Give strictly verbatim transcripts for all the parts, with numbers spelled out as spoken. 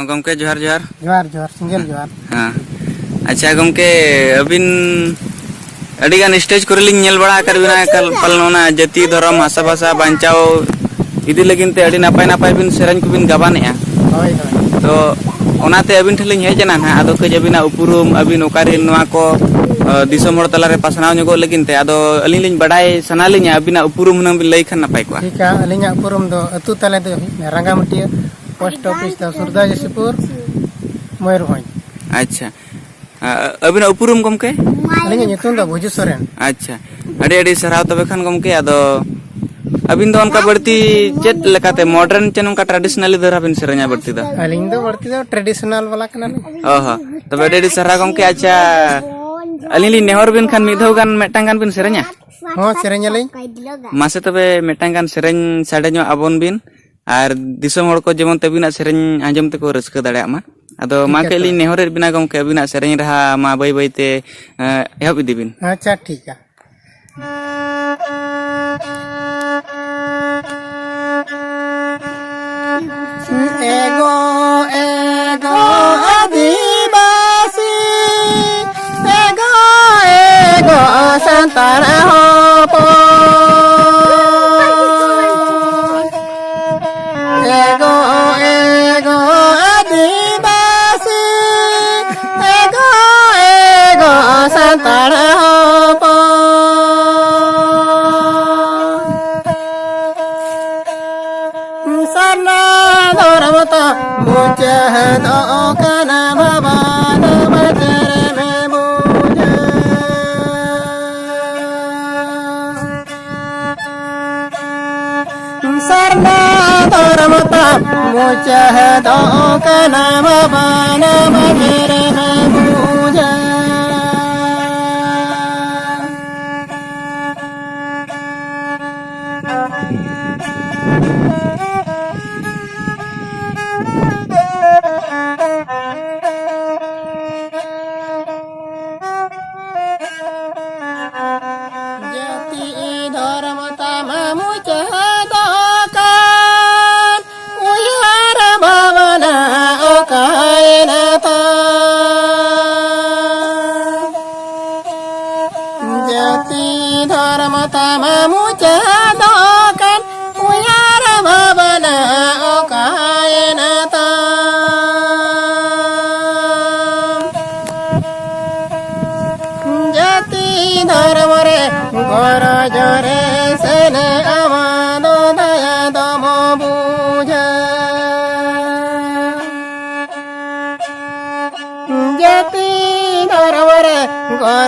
ᱜᱚᱢᱠᱮ, ᱡᱚᱦᱟᱨ, ᱡᱚᱦᱟᱨ᱾ ᱡᱚᱦᱟᱨ, ᱡᱚᱦᱟᱨ, ᱥᱤᱸᱜᱟᱹᱲ ᱡᱚᱦᱟᱨ᱾ ᱦᱮᱸ᱾ ᱟᱪᱪᱷᱟ ᱜᱚᱢᱠᱮ, ᱟᱹᱵᱤᱱ ᱟᱹᱰᱤ ᱜᱟᱱ stage ᱠᱚᱨᱮ ᱞᱤᱧ ᱧᱮᱞ ᱵᱟᱲᱟ ᱟᱠᱟᱫ ᱵᱤᱱᱟ, ᱮᱠᱟᱞ ᱯᱟᱞᱮᱱ ᱚᱱᱟ ᱡᱟᱹᱛᱤ, ᱫᱷᱚᱨᱚᱢ, ᱦᱟᱥᱟ, ᱵᱷᱟᱥᱟ ᱵᱟᱧᱪᱟᱣ ᱤᱫᱤ ᱞᱟᱹᱜᱤᱫ ᱛᱮ ᱟᱹᱰᱤ ᱱᱟᱯᱟᱭ ᱱᱟᱯᱟᱭ ᱵᱤᱱ ᱥᱮᱨᱮᱧ ᱠᱚᱵᱤᱱ ᱜᱟᱵᱟᱱᱮᱜᱼᱟ᱾ ᱦᱳᱭ, ᱦᱳᱭ᱾ ᱛᱚ ᱚᱱᱟᱛᱮ ᱟᱹᱵᱤᱱ ᱴᱷᱮᱱ ᱞᱤᱧ ᱦᱮᱡ ᱮᱱᱟ ᱱᱟᱦᱟᱜ, ᱟᱫᱚ ᱠᱟᱹᱡ ᱟᱹᱵᱤᱱᱟᱜ ᱩᱯᱨᱩᱢ, ᱟᱹᱵᱤᱱ ᱚᱠᱟᱨᱮᱱ, ᱱᱚᱣᱟ ᱠᱚ, ᱟᱹ, ᱫᱤᱥᱚᱢ ᱦᱚᱲ ᱛᱟᱞᱟᱨᱮ ᱯᱟᱥᱱᱟᱣ ᱧᱚᱜᱚᱜ ᱞᱟᱹᱜᱤᱫ ᱛᱮ, ᱟᱫᱚ ᱟᱹᱞᱤᱧ ᱞᱤᱧ ᱵᱟᱰᱟᱭ ᱥᱟᱱᱟ ᱞᱤᱧᱟ, ᱟᱹᱵᱤᱱᱟᱜ ᱩᱯᱨᱩᱢ ᱦᱩᱱᱟᱹᱝ ᱵᱤᱱ ᱞᱟᱹᱭ ᱠᱷᱟᱱ ᱱᱟᱯᱟᱭ ᱠᱚᱜᱼᱟ᱾ ᱴᱷᱤᱠᱟ, ᱟᱹᱞᱤᱧᱟᱜ ᱩᱯᱨᱩᱢ ᱫᱚ ᱟᱹᱛᱩ ᱛᱟᱞᱮ ᱫᱚ ᱦᱩᱭᱩᱜ ᱠᱟᱱᱟ ᱨᱟᱸᱜᱟᱢᱟᱹᱴᱤᱭᱟᱹ, ᱯᱳᱥᱴ ᱚᱯᱷᱤᱥ ᱫᱚ ᱥᱩᱨᱫᱟ ᱡᱚᱥᱤᱯᱩᱨ, ᱢᱚᱭᱩᱨᱵᱷᱚᱸᱡᱽ᱾ ᱟᱪᱪᱷᱟ, ᱟ-, ᱟᱹᱵᱤᱱᱟᱜ ᱩᱯᱨᱩᱢ ᱜᱚᱢᱠᱮ? ᱟᱹᱞᱤᱧᱟᱜ ᱧᱩᱛᱩᱢ ᱫᱚ ᱵᱷᱩᱡᱩ ᱥᱚᱨᱮᱱ᱾ ᱟᱪᱪᱷᱟ, ᱟᱹᱰᱤ ᱟᱹᱰᱤ ᱥᱟᱨᱦᱟᱣ ᱛᱚᱵᱮ ᱠᱷᱟᱱ ᱜᱚᱢᱠᱮ᱾ ᱟᱫᱚ ᱟᱹᱵᱤᱱ ᱫᱚ ᱚᱱᱠᱟ ᱵᱟᱹᱲᱛᱤ ᱪᱮᱫ ᱞᱮᱠᱟᱛᱮ, modern ᱪᱮ ᱱᱚᱝᱠᱟ traditionally ᱫᱷᱟᱨᱟ ᱵᱤᱱ ᱥᱮᱨᱮᱧᱟ ᱵᱟᱹᱲᱛᱤ ᱫᱚ? ᱟᱹᱞᱤᱧ ᱫᱚ ᱵᱟᱹᱲᱛᱤ ᱫᱚ traditional ᱵᱟᱞᱟ ᱠᱟᱱᱟᱞᱤᱧ᱾ ᱚ ᱦᱚᱸ, ᱛᱚᱵᱮ ᱟᱹᱰᱤ ᱟᱹᱰᱤ ᱥᱟᱨᱦᱟᱣ ᱜᱚᱢᱠᱮ᱾ ᱟᱪᱪᱷᱟ, ᱟᱹᱞᱤᱧ ᱞᱤᱧ ᱱᱮᱦᱚᱨ ᱵᱤᱱ ᱠᱷᱟᱱ, ᱢᱤᱫ ᱫᱷᱟᱣ ᱜᱟᱱ ᱢᱤᱫᱴᱟᱝ ᱜᱟᱱ ᱵᱤᱱ ᱥᱮᱨᱮᱧᱟ? ᱦᱚᱸ, ᱥᱮᱨᱮᱧ ᱟᱹᱞᱤᱧ᱾ ᱢᱟᱥᱮ ᱛᱚᱵᱮ ᱢᱤᱫᱴᱟᱝ ᱜᱟᱱ ᱥᱮᱨᱮᱧ ᱥᱟᱰᱮ ᱧᱚᱜ ᱟᱵᱚᱱ ᱵᱤᱱ, ᱟᱨ ᱫᱤᱥᱚᱢ ᱦᱚᱲ ᱠᱚ ᱡᱮᱢᱚᱱ ᱛᱟᱹᱵᱤᱱᱟᱜ ᱥᱮᱨᱮᱧ ᱟᱸᱡᱚᱢ ᱛᱮᱠᱚ ᱨᱟᱹᱥᱠᱟᱹ ᱫᱟᱲᱮᱭᱟᱜ ᱢᱟ᱾ ᱟᱫᱚ ᱴᱷᱤᱠ ᱢᱟ ᱜᱮᱭᱟ ᱠᱟᱹᱡ ᱛᱚᱵᱮ᱾ ᱞᱤᱧ ᱱᱮᱦᱚᱨᱮᱫ ᱵᱤᱱᱟ ᱜᱚᱢᱠᱮ, ᱟᱹᱵᱤᱱᱟᱜ ᱥᱮᱨᱮᱧ ᱨᱟᱦᱟ ᱢᱟ ᱵᱟᱹᱭ ᱵᱟᱹᱭ ᱛᱮ, ᱮᱸ, ᱮᱦᱚᱵ ᱤᱫᱤ ᱵᱤᱱ᱾ ᱟᱪᱪᱷᱟ, ᱴᱷᱤᱠᱟ᱾ ᱮᱜᱳ, ᱮᱜᱳ, ᱟᱹᱫᱤᱵᱟᱹᱥᱤ, ᱮᱜᱳ, ᱮᱜᱳ, ᱥᱟᱱᱛᱟᱲ ᱦᱚᱯᱚᱱ᱾ ᱮᱜᱳ, ᱮᱜᱳ, ᱟᱹᱫᱤᱵᱟᱹᱥᱤ, ᱮᱜᱳ, ᱮᱜᱳ, ᱥᱟᱱᱛᱟᱲ ᱦᱚᱯᱚᱱ᱾ ᱥᱟᱨᱱᱟ ᱫᱷᱚᱨᱚᱢ ᱛᱟᱢ ᱢᱩᱪᱟᱹᱫᱚᱜ ᱠᱟᱱᱟ ᱵᱟᱵᱟ, ᱱᱚᱣᱟ ᱡᱮᱨᱮᱢ ᱵᱩᱡᱷᱟᱹᱣ᱾ ᱥᱟᱨᱱᱟ ᱫᱷᱚᱨᱚᱢ ᱛᱟᱢ ᱢᱩᱪᱟᱹᱫᱚᱜ ᱠᱟᱱᱟ ᱵᱟᱵᱟ, ᱱᱚᱣᱟ ᱡᱮᱨᱮᱢ ᱵᱩᱡᱷᱟᱹᱣ᱾ ᱡᱟᱹᱛᱤ ᱫᱷᱚᱨᱚᱢ ᱛᱟᱢ ᱢᱩᱪᱟᱹᱫᱚᱜ ᱠᱟᱱ, ᱩᱭᱦᱟᱹᱨ ᱵᱷᱟᱵᱽᱱᱟ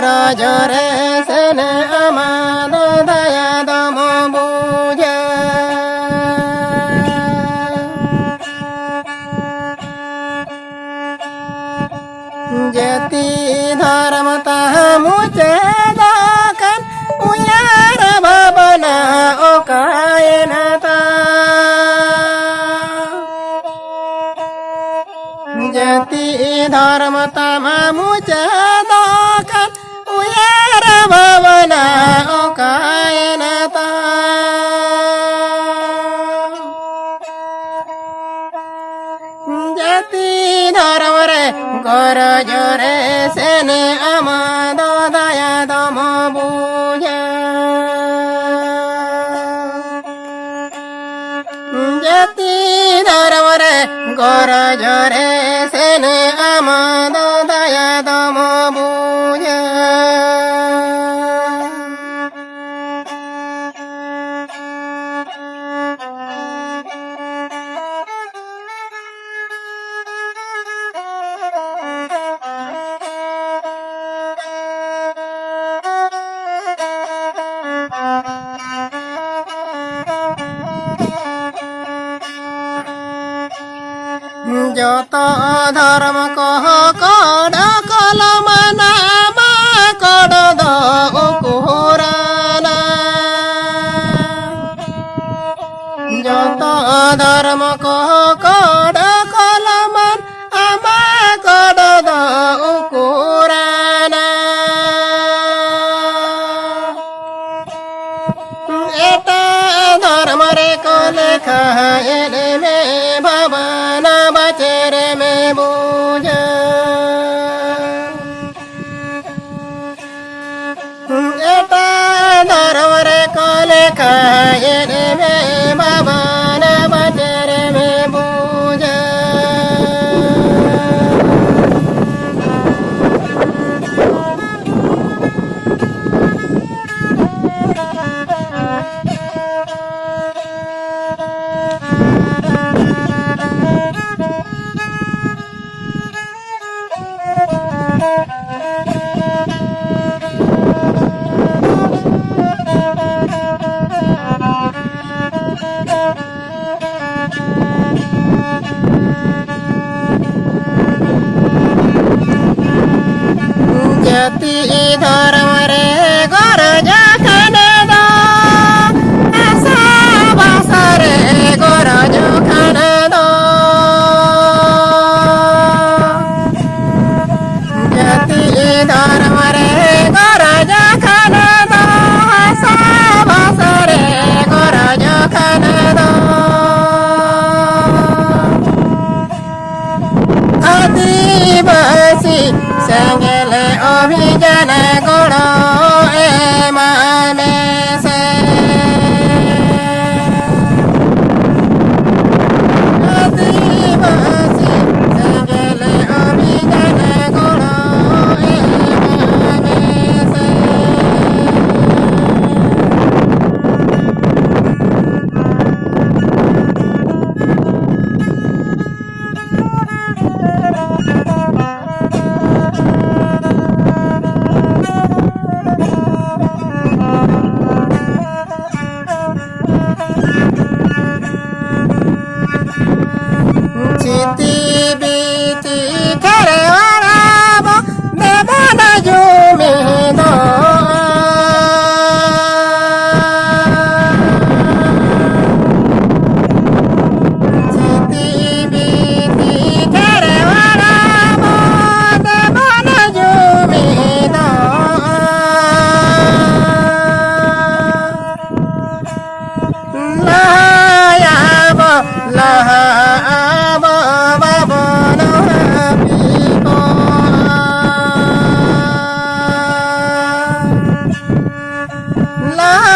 ᱨᱚᱡᱚᱨᱮ ᱥᱮᱱᱮ ᱟᱢᱟ ᱫᱚ ᱫᱟᱭᱟ ᱫᱚᱢ ᱵᱩᱡᱟ᱾ ᱡᱟᱹᱛᱤ ᱫᱷᱚᱨᱢ ᱛᱟᱦᱟᱸ ᱢᱩᱪᱟᱹᱫᱚᱜ ᱠᱟᱱ, ᱩᱭᱦᱟᱹᱨ ᱵᱷᱟᱵᱽᱱᱟ ᱚᱠᱟᱭᱮᱱᱟ ᱛᱟᱢ? ᱡᱟᱹᱛᱤ ᱫᱷᱚᱨᱢ ᱛᱟᱢ ᱢᱩᱪᱟᱹᱫᱚᱜ ᱠᱟᱱ, ᱩᱭᱦᱟᱹᱨ ᱵᱷᱟᱵᱽᱱᱟ ᱚᱠᱟᱭᱮᱱᱟ ᱛᱟᱢ? ᱡᱟᱹᱛᱤ ᱫᱷᱚᱨᱚᱢ ᱨᱮ ᱜᱚᱨᱚᱡ ᱨᱮ ᱥᱮᱱᱮ ᱟᱢ ᱫᱚ ᱫᱟᱭᱟ ᱫᱚᱢ ᱵᱩᱡᱟ᱾ ᱡᱟᱹᱛᱤ ᱫᱷᱚᱨᱚᱢ ᱨᱮ ᱜᱚᱨᱚᱡ ᱨᱮ ᱥᱮᱱᱮ ᱟᱢ ᱫᱚ ᱫᱟᱭᱟ ᱫᱚᱢ ᱵᱩᱡᱟ᱾ ᱡᱚᱛᱚ ᱫᱷᱚᱨᱢ ᱠᱚᱦᱚᱸ ᱠᱚ ᱰᱚᱠᱚᱞ ᱢᱟᱱᱟ ᱢᱟ ᱠᱚᱲᱚ ᱫᱚ ᱩᱠᱩᱨᱟᱱᱟ᱾ ᱡᱚᱛᱚ ᱫᱷᱚᱨᱢ ᱠᱚᱦᱚᱸ ᱠᱚ ᱰᱚᱠᱚᱞ ᱢᱟᱱᱟ ᱢᱟ ᱠᱚᱲᱚ ᱫᱚ ᱩᱠᱩᱨᱟᱱᱟ᱾ ᱮᱴᱟᱜ ᱫᱷᱚᱨᱢ ᱨᱮᱠᱚ ᱞᱮᱠᱷᱟᱭᱮᱫ ᱢᱮ ᱵᱟᱵᱟ, ᱱᱟ ᱵᱟᱪᱮᱨ ᱢᱮ ᱵᱩᱡᱟ᱾ ᱮᱴᱟᱜ ᱫᱷᱚᱨᱢ ᱨᱮᱠᱚ ᱞᱮᱠᱷᱟᱭᱮᱫ ᱢᱮ ᱵᱟᱵᱟ, ᱱᱟ ᱵᱟᱪᱮᱨ ᱢᱮ ᱵᱩᱡᱟ᱾ ᱡᱟᱹᱛᱤ ᱫᱷᱚᱨᱚᱢ ᱨᱮ ᱜᱚᱨᱚᱡ ᱠᱷᱟᱱ ᱫᱚ, ᱦᱟᱥᱟ ᱵᱷᱟᱥᱟ ᱨᱮ ᱜᱚᱨᱚᱡ ᱠᱷᱟᱱ ᱫᱚ, ᱡᱟᱹᱛᱤ ᱫᱷᱚᱨᱚᱢ ᱨᱮ ᱜᱚᱨᱚᱡ ᱠᱷᱟᱱ ᱫᱚ, ᱦᱟᱥᱟ ᱵᱷᱟᱥᱟ ᱨᱮ ᱜᱚᱨᱚᱡ ᱠᱷᱟᱱ ᱫᱚ, ᱟᱹᱫᱤᱵᱟᱹᱥᱤ ᱥᱮᱸᱜᱮᱞ ᱚᱵᱷᱤᱡᱟᱱ ᱜᱚᱲᱚ ᱮᱢᱟᱭ ᱢᱮᱥᱮ᱾ ᱟᱹᱫᱤᱵᱟᱹᱥᱤ ᱥᱮᱸᱜᱮᱞ ᱚᱵᱷᱤᱡᱟᱱ ᱜᱚᱲᱚ ᱮᱢᱟᱭ ᱢᱮᱥᱮ᱾ ᱪᱤᱛᱤ ᱵᱤᱛᱤ ᱠᱷᱮᱨᱣᱟᱲ ᱟᱵᱚ ᱫᱮᱵᱟᱱᱟ ᱡᱩᱢᱤ ᱫᱚ᱾ ᱪᱤᱛᱤ ᱵᱤᱛᱤ ᱠᱷᱮᱨᱣᱟᱲ ᱟᱵᱚ ᱫᱮᱵᱟᱱᱟ ᱡᱩᱢᱤ ᱫᱚ᱾ ᱞᱟᱦᱟᱭᱟᱵᱚ, ᱞᱟᱦᱟᱜᱼᱟᱵᱚ, ᱵᱟᱵᱚᱱ ᱦᱟᱹᱯᱤᱫᱚᱜᱼᱟ᱾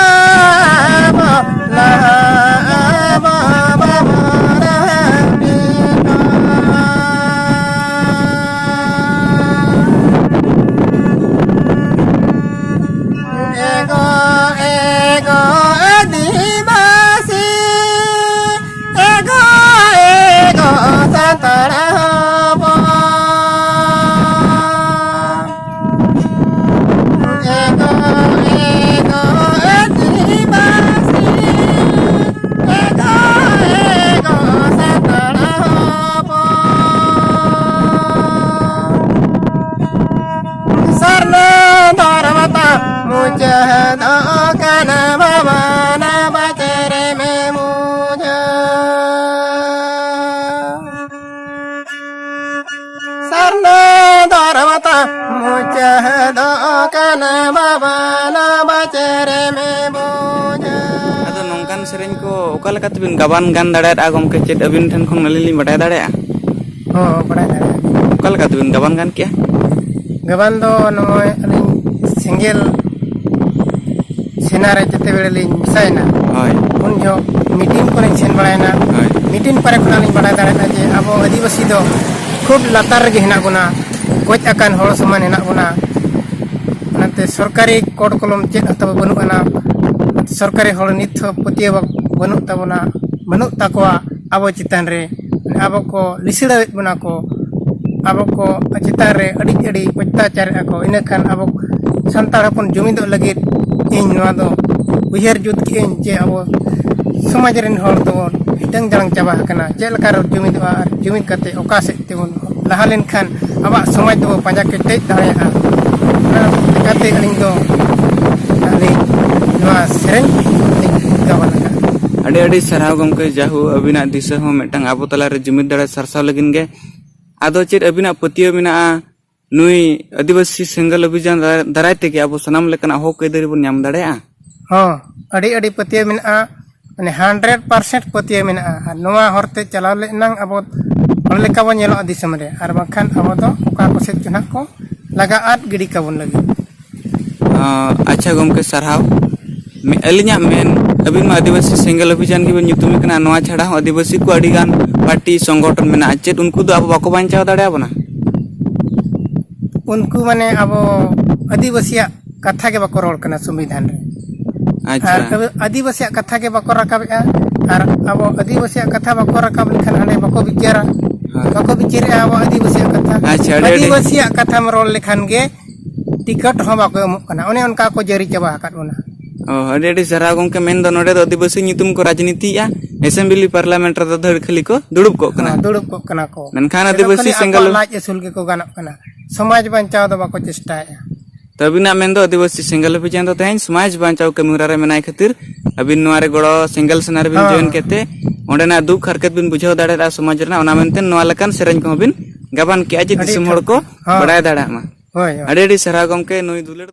ᱞᱟᱦᱟᱜᱼᱟᱵᱚ, ᱞᱟᱦᱟᱜᱼᱟᱵᱚ, ᱵᱟᱵᱚᱱ ᱦᱟᱹᱯᱤᱫᱚᱜᱼᱟ᱾ ᱮᱜᱳ, ᱮᱜᱳ, ᱟᱹᱫᱤᱵᱟᱹᱥᱤ, ᱮᱜᱳ, ᱟᱫᱚ ᱱᱚᱝᱠᱟᱱ ᱥᱮᱨᱮᱧ ᱠᱚ ᱚᱠᱟ ᱞᱮᱠᱟ ᱛᱮᱵᱤᱱ ᱜᱟᱵᱟᱱ ᱜᱟᱱ ᱫᱟᱲᱮᱭᱟᱫᱼᱟ ᱜᱚᱢᱠᱮ? ᱪᱮᱫ ᱟᱹᱵᱤᱱ ᱴᱷᱮᱱ ᱠᱷᱚᱱ ᱟᱹᱞᱤᱧ ᱞᱤᱧ ᱵᱟᱰᱟᱭ ᱫᱟᱲᱮᱭᱟᱜᱼᱟ? ᱦᱚᱸ, ᱵᱟᱰᱟᱭ ᱫᱟᱲᱮᱭᱟᱜᱼᱟ᱾ ᱚᱠᱟ ᱞᱮᱠᱟ ᱛᱮᱵᱤᱱ ᱜᱟᱵᱟᱱ ᱜᱟᱱ ᱠᱮᱜᱼᱟ? ᱜᱟᱵᱟᱱ ᱫᱚ ᱱᱚᱜᱼᱚᱭ ᱟᱹᱞᱤᱧ ᱥᱮᱸᱜᱮᱞ ᱥᱮᱱᱟ ᱨᱮ ᱡᱮᱛᱮ ᱵᱮᱲᱟ ᱞᱤᱧ ᱢᱮᱥᱟᱭᱮᱱᱟ, ᱦᱳᱭ᱾ ᱩᱱ ᱡᱚᱦᱚᱜ ᱢᱤᱴᱤᱝ ᱠᱚᱨᱮᱧ ᱥᱮᱱ ᱵᱟᱲᱟᱭᱮᱱᱟ᱾ ᱦᱳᱭ᱾ ᱢᱤᱴᱤᱝ ᱠᱚᱨᱮ ᱠᱷᱚᱱᱟᱜ ᱞᱤᱧ ᱵᱟᱲᱟᱭ ᱫᱟᱲᱮᱭᱟᱜᱼᱟ ᱡᱮ ᱟᱵᱚ ᱟᱹᱫᱤᱵᱟᱹᱥᱤ ᱫᱚ ᱠᱷᱩᱵ ᱞᱟᱛᱟᱨ ᱨᱮᱜᱮ ᱦᱮᱱᱟᱜ ᱵᱚᱱᱟ, ᱜᱚᱡ ᱟᱠᱟᱱ ᱦᱚᱲ ᱥᱚᱢᱟᱱ ᱦᱮᱱᱟᱜ ᱵᱚᱱᱟ᱾ ᱚᱱᱟᱛᱮ ᱥᱚᱨᱠᱟᱨᱤ ᱠᱳᱰ ᱠᱚᱞᱚᱢ ᱪᱮᱫ ᱦᱚᱸ ᱛᱟᱵᱚ ᱵᱟᱹᱱᱩᱜ ᱟᱱᱟ᱾ ᱥᱚᱨᱠᱟᱨᱤ ᱦᱚᱲ ᱱᱤᱛ ᱦᱚᱸ ᱯᱟᱹᱛᱭᱟᱹᱣ ᱵᱟᱹᱱᱩᱜ ᱛᱟᱵᱚᱱᱟ, ᱵᱟᱹᱱᱩᱜ ᱛᱟᱠᱚᱣᱟ ᱟᱵᱚ ᱪᱮᱛᱟᱱ ᱨᱮ᱾ ᱟᱵᱚ ᱠᱚ ᱞᱤᱥᱤᱲᱟᱹᱣᱮᱫ ᱵᱚᱱᱟ ᱠᱚ, ᱟᱵᱚ ᱠᱚ ᱪᱮᱛᱟᱱ ᱨᱮ ᱟᱹᱰᱤ, ᱟᱹᱰᱤ ᱚᱛᱛᱟᱪᱟᱨᱮᱫᱼᱟ ᱠᱚ᱾ ᱤᱱᱟᱹ ᱠᱷᱟᱱ ᱟᱵᱚ ᱥᱟᱱᱛᱟᱲ ᱦᱚᱯᱚᱱ ᱡᱩᱢᱤᱫᱚᱜ ᱞᱟᱹᱜᱤᱫ ᱤᱧ ᱱᱚᱣᱟ ᱫᱚ ᱩᱭᱦᱟᱹᱨ ᱡᱩᱛ ᱠᱮᱜᱼᱟᱹᱧ ᱡᱮ ᱟᱵᱚ ᱥᱚᱢᱟᱡᱽ ᱨᱮᱱ ᱦᱚᱲ ᱫᱚᱵᱚᱱ ᱦᱤᱴᱟᱹᱝ ᱡᱟᱲᱟᱝ ᱪᱟᱵᱟ ᱟᱠᱟᱱᱟ᱾ ᱪᱮᱫ ᱞᱮᱠᱟ ᱨᱮ ᱡᱩᱢᱤᱫᱚᱜᱼᱟ ᱟᱨ ᱡᱩᱢᱤᱫ ᱠᱟᱛᱮ ᱚᱠᱟ ᱥᱮᱫ ᱛᱮᱵᱚᱱ ᱞᱟᱦᱟ ᱞᱮᱱᱠᱷᱟᱱ ᱟᱵᱚᱣᱟᱜ ᱥᱚᱢᱟᱡᱽ ᱫᱚᱵᱚ ᱯᱟᱸᱡᱟ ᱠᱮᱴᱮᱡ ᱫᱟᱲᱮᱭᱟᱜᱼᱟ᱾ ᱚᱱᱟ ᱞᱮᱠᱟᱛᱮ ᱟᱹᱞᱤᱧ ᱫᱚ ᱟᱹᱞᱤᱧ ᱱᱚᱣᱟ ᱥᱮᱨᱮᱧ ᱞᱤᱧ ᱜᱟᱵᱟᱱ ᱟᱠᱟᱫᱼᱟ᱾ ᱟᱹᱰᱤ ᱟᱹᱰᱤ ᱥᱟᱨᱦᱟᱣ ᱜᱚᱢᱠᱮ, ᱡᱟᱦᱳ ᱟᱹᱵᱤᱱᱟᱜ ᱫᱤᱥᱟᱹ ᱦᱚᱸ ᱢᱤᱫᱴᱟᱝ ᱟᱵᱚ ᱛᱟᱞᱟᱨᱮ ᱡᱩᱢᱤᱫ ᱫᱟᱲᱮ ᱥᱟᱨᱥᱟᱣ ᱞᱟᱹᱜᱤᱫ ᱜᱮ᱾ ᱟᱫᱚ ᱪᱮᱫ ᱟᱹᱵᱤᱱᱟᱜ ᱯᱟᱹᱛᱭᱟᱹᱣ ᱢᱮᱱᱟᱜᱼᱟ ᱱᱩᱭ ᱟᱹᱫᱤᱵᱟᱹᱥᱤ ᱥᱮᱸᱜᱮᱞ ᱚᱵᱷᱤᱡᱟᱱ ᱫᱟᱨᱟᱭ ᱛᱮᱜᱮ ᱟᱵᱚ ᱥᱟᱱᱟᱢ ᱞᱮᱠᱟᱱᱟᱜ ᱦᱚᱠ ᱟᱹᱭᱫᱟᱹᱨᱤ ᱵᱚᱱ ᱧᱟᱢ ᱫᱟᱲᱮᱭᱟᱜᱼᱟ? ᱦᱚᱸ, ᱟᱹᱰᱤ ᱟᱹᱰᱤ ᱯᱟᱹᱛᱭᱟᱹᱣ ᱢᱮᱱᱟᱜᱼᱟ᱾ ᱢᱟᱱᱮ ᱦᱟᱱᱰᱨᱮᱰ ᱯᱟᱨᱥᱮᱱᱴ ᱯᱟᱹᱛᱭᱟᱹᱣ ᱢᱮᱱᱟᱜᱼᱟ᱾ ᱟᱨ ᱱᱚᱣᱟ ᱦᱚᱨ ᱛᱮ ᱪᱟᱞᱟᱣ ᱞᱮ ᱮᱱᱟᱝ ᱟᱵᱚ ᱦᱚᱲ ᱞᱮᱠᱟ ᱵᱚᱱ ᱧᱮᱞᱚᱜᱼᱟ ᱫᱤᱥᱚᱢ ᱨᱮ, ᱟᱨ ᱵᱟᱝᱠᱷᱟᱱ ᱟᱵᱚ ᱫᱚ ᱚᱠᱟ ᱠᱚᱥᱮᱫ ᱪᱚ ᱱᱟᱦᱟᱜ ᱠᱚ ᱞᱟᱜᱟ ᱟᱫ ᱜᱤᱰᱤ ᱠᱟᱵᱚᱱ ᱞᱟᱹᱜᱤᱫ᱾ ᱟᱸ, ᱟᱪᱪᱷᱟ ᱜᱚᱢᱠᱮ, ᱥᱟᱨᱦᱟᱣ᱾ ᱢᱮ-, ᱟᱹᱞᱤᱧᱟᱜ ᱢᱮᱱ, ᱟᱹᱵᱤᱱ ᱢᱟ ᱟᱹᱫᱤᱵᱟᱹᱥᱤ ᱥᱮᱸᱜᱮᱞ ᱚᱵᱷᱤᱡᱟᱱ ᱜᱮᱵᱤᱱ ᱧᱩᱛᱩᱢᱮ ᱠᱟᱱᱟ, ᱱᱚᱣᱟ ᱪᱷᱟᱰᱟ ᱦᱚᱸ ᱟᱹᱫᱤᱵᱟᱹᱥᱤ ᱠᱚ ᱟᱹᱰᱤ ᱜᱟᱱ ᱯᱟᱨᱴᱤ ᱥᱚᱝᱜᱚᱴᱷᱚᱱ ᱢᱮᱱᱟᱜᱼᱟ, ᱪᱮᱫ ᱩᱱᱠᱩ ᱫᱚ ᱟᱵᱚ ᱵᱟᱠᱚ ᱵᱟᱧᱪᱟᱣ ᱫᱟᱲᱮᱭᱟᱵᱚᱱᱟ? ᱩᱱᱠᱩ ᱢᱟᱱᱮ ᱟᱵᱚ ᱟᱹᱫᱤᱵᱟᱹᱥᱤᱭᱟᱜ ᱠᱟᱛᱷᱟ ᱜᱮ ᱵᱟᱠᱚ ᱨᱚᱲ ᱠᱟᱱᱟ ᱥᱚᱝᱵᱤᱫᱷᱟᱱ ᱨᱮ᱾ ᱟᱪᱪᱷᱟ᱾ ᱟᱨ ᱟᱵᱚ ᱟᱹᱫᱤᱵᱟᱹᱥᱤᱭᱟᱜ ᱠᱟᱛᱷᱟ ᱜᱮ ᱵᱟᱠᱚ ᱨᱟᱠᱟᱵᱮᱜᱼᱟ᱾ ᱟᱨ ᱟᱵᱚ ᱟᱹᱫᱤᱵᱟᱹᱥᱤᱭᱟᱜ ᱠᱟᱛᱷᱟ ᱵᱟᱠᱚ ᱨᱟᱠᱟᱵ ᱞᱮᱠᱷᱟᱱ ᱦᱟᱸᱰᱮ ᱵᱟᱠᱚ ᱵᱤᱪᱟᱹᱨᱟ, ᱦᱳᱭ᱾ ᱵᱟᱠᱚ ᱵᱤᱪᱟᱹᱨᱮᱜᱼᱟ ᱟᱵᱚ ᱟᱹᱫᱤᱵᱟᱹᱥᱤᱭᱟᱜ ᱠᱟᱛᱷᱟ᱾ ᱟᱪᱪᱷᱟ, ᱟᱹᱰᱤ, ᱟᱹᱰᱤ ᱟᱹᱫᱤᱵᱟᱹᱥᱤᱭᱟᱜ ᱠᱟᱛᱷᱟᱢ ᱨᱚᱲ ᱞᱮᱠᱷᱟᱱ ᱜᱮ ᱴᱤᱠᱤᱴ ᱦᱚᱸ ᱵᱟᱠᱚ ᱮᱢᱚᱜ ᱠᱟᱱᱟ᱾ ᱚᱱᱮ ᱚᱱᱠᱟ ᱠᱚ ᱡᱟᱹᱨᱤ ᱪᱟᱵᱟ ᱟᱠᱟᱫ ᱵᱚᱱᱟ᱾ ᱚ, ᱟᱹᱰᱤ ᱟᱹᱰᱤ ᱥᱟᱨᱦᱟᱣ ᱜᱚᱢᱠᱮ᱾ ᱢᱮᱱᱫᱚ ᱱᱚᱰᱮ ᱫᱚ ᱟᱹᱫᱤᱵᱟᱹᱥᱤ ᱧᱩᱛᱩᱢ ᱠᱚ ᱨᱟᱡᱽᱱᱤᱛᱤᱭᱮᱜᱼᱟ, ᱮᱥᱮᱢᱵᱞᱤ ᱯᱟᱨᱞᱟᱢᱮᱱᱴ ᱨᱮᱫᱚ ᱫᱷᱟᱹᱲ ᱠᱷᱟᱹᱞᱤ ᱠᱚ ᱫᱩᱲᱩᱵ ᱠᱚᱜ ᱠᱟᱱᱟ᱾ ᱦᱮᱸ, ᱫᱩᱲᱩᱵ ᱠᱚᱜ ᱠᱟᱱᱟ ᱠᱚ᱾ ᱢᱮᱱᱠᱷᱟᱱ ᱡᱚᱛᱚ ᱟᱹᱫᱤᱵᱟᱹᱥᱤ ᱠᱷᱟᱹᱞᱤ ᱥᱮᱸᱜᱮᱞ ᱟᱠᱚᱣᱟᱜ ᱞᱟᱡ ᱟᱹᱥᱩᱞ ᱜᱮᱠᱚ ᱜᱟᱱᱚᱜ ᱠᱟᱱᱟ, ᱥᱚᱢᱟᱡᱽ ᱵᱟᱧᱪᱟᱣ ᱫᱚ ᱵᱟᱠᱚ ᱪᱮᱥᱴᱟᱭᱮᱫᱼᱟ᱾ ᱛᱚ ᱟᱹᱵᱤᱱᱟᱜ ᱢᱮᱱᱫᱚ ᱟᱹᱫᱤᱵᱟᱹᱥᱤ ᱥᱮᱸᱜᱮᱞ ᱚᱵᱷᱤᱡᱟᱱ ᱫᱚ ᱛᱮᱦᱮᱧ ᱥᱚᱢᱟᱡᱽ ᱵᱟᱧᱪᱟᱣ ᱠᱟᱹᱢᱤ ᱦᱚᱨᱟ ᱨᱮ ᱢᱮᱱᱟᱭ ᱠᱷᱟᱹᱛᱤᱨ ᱟᱹᱵᱤᱱ ᱱᱚᱣᱟ ᱨᱮ ᱜᱚᱲᱚ ᱥᱮᱸᱜᱮᱞ ᱥᱮᱱᱟ ᱨᱮᱵᱤᱱ ᱦᱮᱸ᱾ ᱡᱚᱭᱮᱱ ᱠᱮᱫ ᱛᱮ ᱚᱸᱰᱮᱱᱟᱜ ᱫᱩᱠ ᱦᱟᱨᱠᱮᱛ ᱵᱤᱱ ᱵᱩᱡᱷᱟᱹᱣ ᱫᱟᱲᱮᱭᱟᱜᱼᱟ ᱥᱚᱢᱟᱡᱽ ᱨᱮᱱᱟᱜ, ᱚᱱᱟ ᱢᱮᱱᱛᱮ ᱱᱚᱣᱟ ᱞᱮᱠᱟᱱ ᱥᱮᱨᱮᱧ ᱠᱚᱦᱚᱸ ᱵᱤᱱ ᱜᱟᱵᱟᱱ ᱠᱮᱜᱼᱟ ᱡᱮ ᱟᱹᱰᱤ ᱫᱤᱥᱚᱢ ᱦᱚᱲ ᱴᱷᱟᱹᱣᱠᱟᱹ᱾ ᱠᱚ ᱦᱮᱸ᱾ ᱵᱟᱲᱟᱭ ᱫᱟᱲᱮᱭᱟᱜ ᱢᱟ᱾ ᱦᱳᱭ, ᱦᱳᱭ᱾ ᱟᱹᱰᱤ ᱟᱹᱰᱤ ᱥᱟᱨᱦᱟᱣ ᱜᱚᱢᱠᱮ, ᱱᱩᱭ ᱫᱩᱞᱟᱹᱲ